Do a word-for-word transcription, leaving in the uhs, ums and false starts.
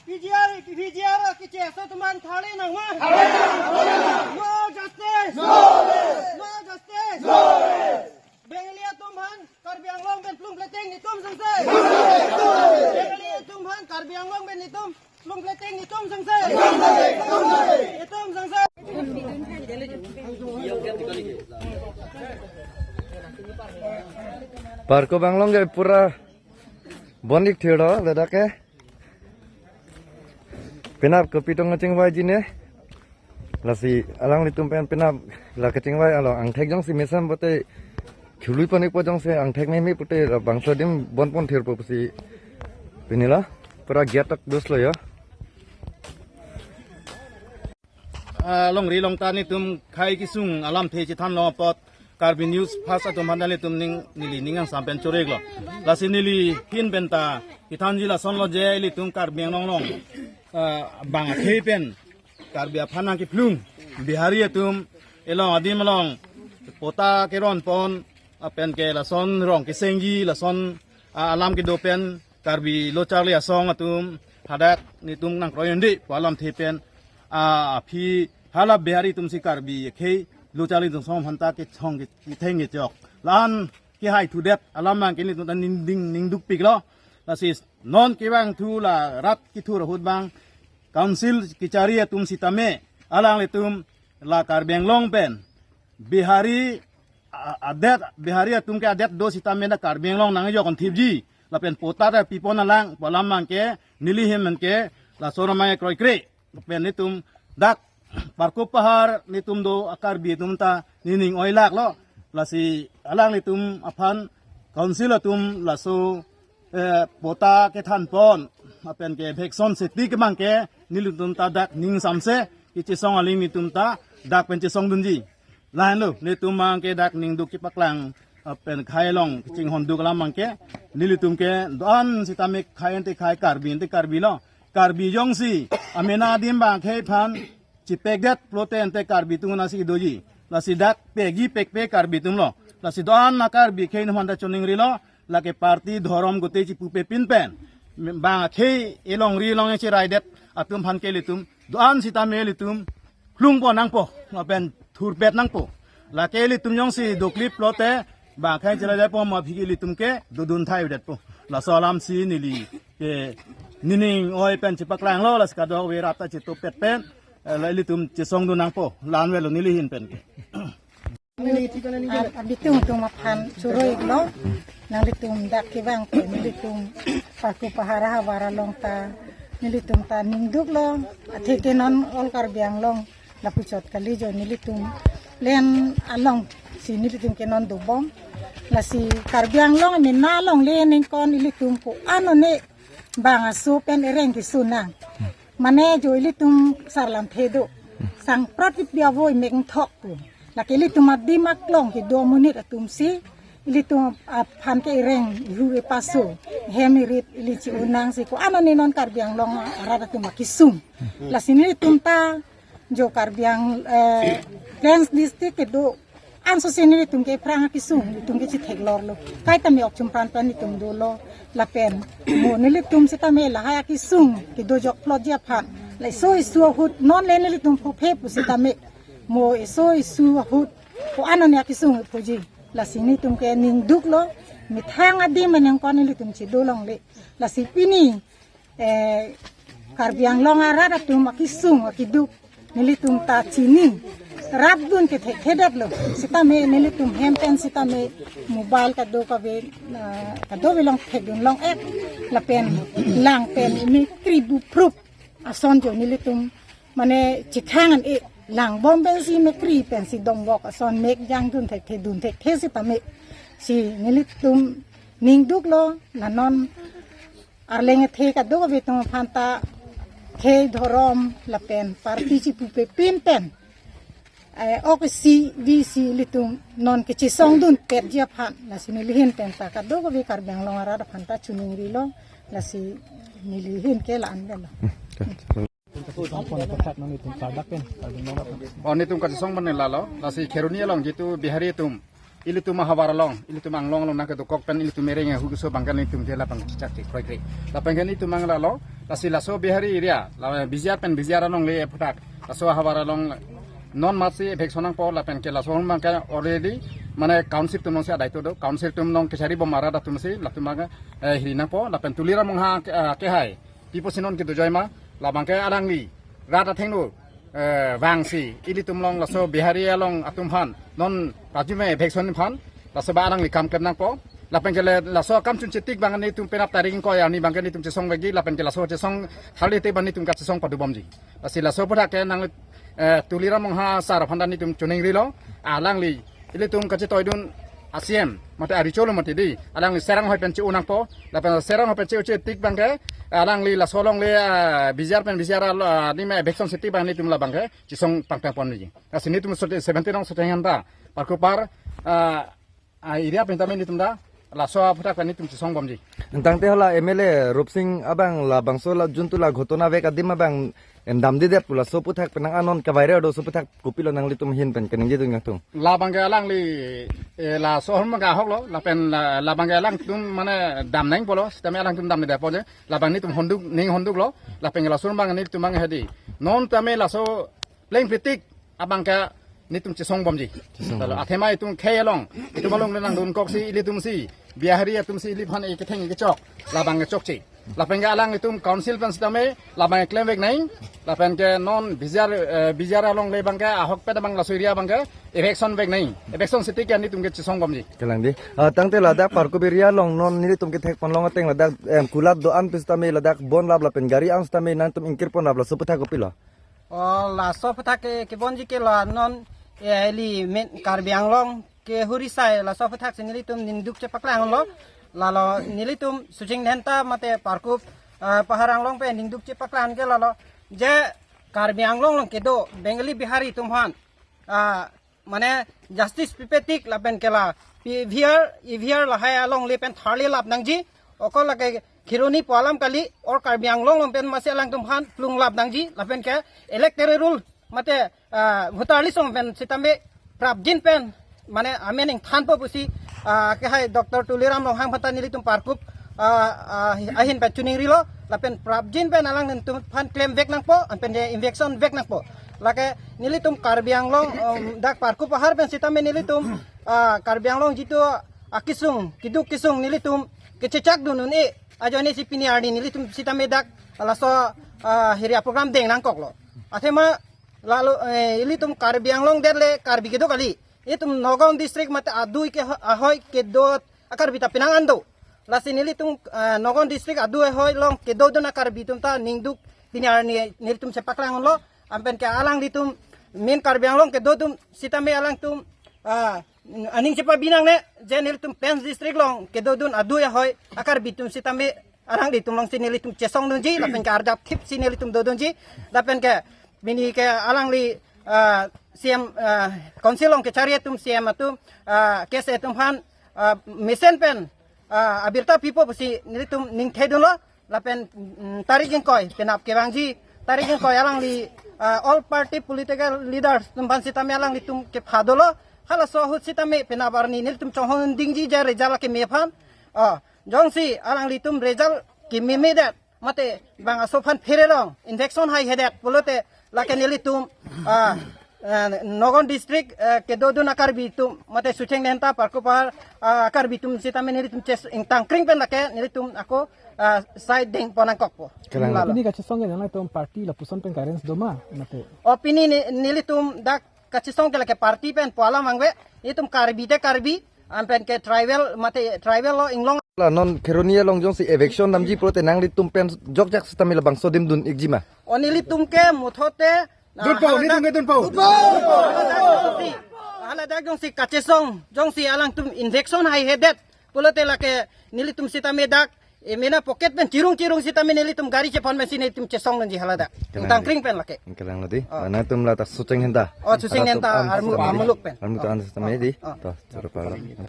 P G R, P G R, keche aso atum aphan tharli nangma? No justice! No justice! Bengali atum aphan Karbi Anglong pen plung pleteng netum sangse. Bengali atum aphan Karbi Anglong pen netum plung pleteng netum sangse. Netum sangse. Parko Banglong ke pura bonik thir do, ladak ke. Penap kopi tong kachingvai ji ne. Lasi alanglitum pen penap la kachingvai along angthek jongsi mesen pote khului panik po jongsi angthek meme pote la bangso adim bon pon thir po pusi pini la pura giat tak dos lo ya. Ah, longri long ta netum khei kesung alamthe chethan lo apot Karbi News First atum aphan ta netum ning neli ning angsam pen chorek lo. Lasi neli ahin pen ta kethanji lason lo je ilitum Karbi Anglong along, ah, bang akhei pen Karbi aphan nangkeplung Bihari atum elong adim along pota keron pon, ah, pen ke lason rong kesengji lason, ah, alam kedo pen Karbi lo charli asong atum hadak netum nangkroikre pu alamthe pen, ah, aphi hala Bihari atum si Karbi akhei lo charli atum asong aphan ta kechong ke, ketheng kechok. La-an kehai thudet alam abang ke netum ta ning ding ning dukpik lo. Lasi non kevangthu la rat kethur ahut abang Council kechari atum sitame alanglitum la Karbi Anglong pen Bihari, a-, adet, Bihari atum ke adet do sitame na Karbi Anglong nangkejok an thipji lapen pota ta pipon alang pu alam abang ke neli ahin pen ke laso ramai kroikre. Pen netum dak Parkup Pahar netum do a-Karbi atum ta nening oilak lo. Lasi alanglitum aphan Council atum laso, eh, pota kethan pon lapen ke eviction seti ke abang ke nelitum ta dak ning samse kechesong aling netum ta dak pen chesong dunji. Lahenlo netum abang ke dak ning duk kepaklang, ah, pen khei along kachinghon duk alam abang ke nelitum ke do-an sitame khei ante khei, Karbi ante Karbi lo. Karbi jongsi amena adim bang akhei aphan chepekdet pulote ante Karbi atum nasi doji. Lasi dak pegi pekpe Karbi atum lo. Lasi do-an a-Karbi akhei atum aphan ta choningri lo. Lake party dhorom gote chipupe pin pen bang akhei elongri along chiraidet atum aphan ke ilitum do-an sitame ilitum plung pon nangpo, lapen thurpet nangpo. Lake ilitum jongsi doklip pulote bang akhei chiraidet po ma aphi ke ilitum ke dodun thai vedetpo. Laso alam si neli ke nening oi pen chepaklang lo, lasi kadokave rat ta chetopet pen, eh, la ilitum chesong dun nangpo, la-an avelo neli ahin pen ke. Ar abitung atum aphan choro-iklo, nanglitum dak kevang pen nelitum Parkup Pahar ahavar along ta nelitum ta ning duklo, athe ke non all Karbi Anglong lapuchot kali jo, nelitum len along si nelitum ke non dobom. Lasi Karbi Anglong amena along le ningkon ilitum ko-an one bang aso pen ereng keso nang. Mane jo ilitum sarlamthe do. Sang prat ip dia voi mek thok pu. Lake ilitum adim aklong kedo amonit atum si ilitum aphan ke ereng ihu epaso, hem erit ili chi-un nang si ko-an one non Karbi Anglong arat atum akesung. Lasi nelitum ta jo Karbi Ang-, eh, Plains District kedo anso si nelitum ke aphrang akesung, ilitum ke chethek lor lo. Kaita me ok chumpran pen ilitum dolo, lapen mo nelitum sitame lahai akesung kedojok plotji aphan, la eso esu ahut non le nelitum phophe pu sitame mo eso esu ahut ko-an one akesung puji. Lasi nelitum ke ning duklo, methang adim aningkon ilitum chedo longle. Lasi pini, eh, Karbi Anglong arat atum akesung akeduk nelitum ta chini rapdun kethekthedetlo. Sitame nelitum hem pen sitame mobile kadokave, ah, kadokave along thekdun long-ek, lapen lang pen mekri buprup ason jo nelitum mane chethang an-e lang bom pensi mekri pensi dongbok ason mek jangdun thekthe dun thekthe sitame si nelitum ning duklo, la non arleng athe kadokave atum aphan ta khei dhorom lapen party chipupe pin pen, eh, ok si V C ilitum non kechesong dunpetji aphan, lasi neli ahin pen ta kadokave Karbi Anglong arat aphan ta choningrilo, lasi neli ahin ke la-an avelo. O, netum kachesong mane lalo, lasi Kheroni along jitu Bihari atum ilitum ahavar along, ilitum anglong along nangkedokok pen ilitum ereng ahu keso abangke nelitum ke lapen chak kroikre. Lapen ke nelitum anglalo, lasi laso Bihari area, la B G R pen B G R alongle aphuthak, laso ahavar along non matsi eviction nangpo, lapen ke laso abangke already mane council atum alongsi adai to do, council atum along kachari bom arat atumsi latum abangke, eh, hiri nangpo, lapen Tuliram Ronghang ke, ah, kehai pipo si non kedo joi ma, labangke alangli rat athengno, eh, vangsi ilitum along laso Bihari along atum aphan non pajime eviction aphan, laso abang alangli kam klem nangpo. Lapen ke le laso akam chunchetik abang nelitum penap tarik ingkoi arni abangke nelitum chesong vekji, lapen ke laso chesong thali te abang nelitum kachesong padubomji. Lasi laso aphuthak ke nang, eh, Tuliram Ronghang sar aphan ta nelitum choningrilo, alangli ilitum kachetoidun a-C M mate aricholo mati di, alangli Serang ahoi pen che-o nangpo, lapen Serang ahoi pen che-o chetik abangke, alangli laso alongle, ah, B G R pen B G R alo, ah, nima eviction chetik abang nelitum labangke chesong pangpang ponji. Lasi nelitum sote seventeen along Socheng Dhenta, Parkup Pahar, ah, ah, area pen tame nelitum ta laso aphuthak pen nelitum chesong bomji. Tangte hala M L A Rupsing abang labangso la juntu la ghotona vek adim abang em damdedet pu laso aphuthak pen nang anon kavai re do, laso aphuthak kopilo nanglitum ahin pen keningje dun nangtung? Labangke alangli, eh, laso ahormu ahoklo, lapen la, labangke alangtum mane dam nangpo lo, sitame alangtum damdedet ponji, labang nelitum honduk, ning honduklo, lapen laso abang nelitum abang hedi. Non tame laso pleng pitik abangke nelitum chesong bomji. Chesong bom. Lalu athema itum khei along, itum along nangdunkoksi ilitumsi Bihari atumsi ili aphan eketheng ekechok, labang kechokche. Lapen ke alanglitum council pen sitame labang klem vek nang, lapen ke non B G R, eh, B G R alongle abangke ahokpet abang laso area abangke eviction vek nang, eviction chetik ke nelitum ke chesong bomji. Kalang di. Ah, tangte ladak Parkup area along non nelitum kethek ponlong ateng ladak, em, kulap do-an pen sitame ladak bonlap lapen gari an sitame nangtum ingkir ponlap, laso aphuthak kopilo? Oh, laso aphuthak ke kebonji ke la non, eh, ili main Karbi Anglong ke huri sai laso aphuthak si nelitum ningduk chepaklang lo. Lalo nelitum Socheng Dhenta mate Parkup, eh, Pahar Anglong pen ningduk chepaklang ke lalo je Karbi Anglong along kedo Bengali Bihari atum aphan, ah, mane justice pipetik lapen ke la P V R, E V R lahai alongle pen tharli lap nangji, okol lake Kheroni pu alam kali, or Karbi Anglong along pen masi alangtum aphan plung lap nangji, lapen ke electoral roll mate, ah, voter list along pen sitame prapjin pen, mane amen ingthanpo pusi, ah, kehai Doctor Tuliram Ronghang aphan ta nelitum Parkup, ah, ah, ahin pen choningrilo, lapen prapjin pen alanglitum aphan klem vek nangpo, lapen je eviction vek nangpo. Lake nelitum Karbi Anglong, um, dak Parkup Pahar pen sitame nelitum, ah, Karbi Anglong jitu akesung, keduk kesung nelitum kechechak dun un-e ajoine si pini arni nelitum sitame dak laso, ah, hiri aprogram deng nangkoklo. Athema lalo, eh, ilitum Karbi Anglong det le Karbi kedo kali. Itum Nagaon district mate adui ke ahoi kedo a-Karbi ta penang an do. Lasi nelitum, eh, Nagaon district adui ahoi along kedodun a-Karbi atum ta ningduk pini arni nelitum chepaklang lo. Lapen ke alanglitum main Karbi Anglong kedo atum sitame alangtum, ah, aning chepabi nangne, je nelitum Pench district along kedodun adui ahoi a-Karbi atum sitame alanglitum alongsi nelitum chesong dunji, lapen ke arjap thip si nelitum dodunji, lapen ke pini ke alangli, ah, C M, ah, council along kechari atum, C M atum, ah, K S A atum aphan, ah, mesen pen, ah, abirta pipo pusi nelitum ningthedunlo, lapen, mm, tarik ingkoi penap kevangji, tarik ingkoi alangli, ah, all party political leaders atum aphan sitame alanglitum kephadolo, halaso ahut sitame penap arni nelitum chonghong dingji je result keme aphan, ah, jongsi alanglitum result kememedet, mate bang aso aphan phererong, eviction haihedet pulote lake nelitum, ah, eh, Nagaon district, eh, kedodun a-Karbi atum, mate Socheng Dhenta Parkup Pahar, ah, a-Karbi atum sitame nelitum ches ingtangkring pen lake nelitum ako, ah, side deng pon nangkokpo. Kalang. Lalo. Pini kachesong ke nanglitum party lapuson pen arrange doma, mate? Oh, pini ne-, nelitum dak kachesong ke lake party pen pu alam vangve, itum Karbi te Karbi, lapen ke tribal, mate tribal lo inglong. La non Kheroni along jongsi eviction damji pulote nanglitum pen jokjak sitame labangso adim dun-ikji ma? Oh, nelitum ke muthote, ah, dunpo, haladak, nelitum ke dunpo. Dunpo. Haladak jongsi, haladak jongsi kachesong, jongsi alangtum eviction haihedet pulote lake nelitum sitame dak, eh, mena pocket pen chirung chirung sitame nelitum gari chepon pensi nelitum chesong nangji haladak. Kalang. Tangkring pen lake. Kalang lo di. Oh. Nangtum la ta Socheng Dhenta. Oh, Socheng Dhenta, Armu, Armuluk pen. Armuluk an sitame di. Oh. To, choro pala.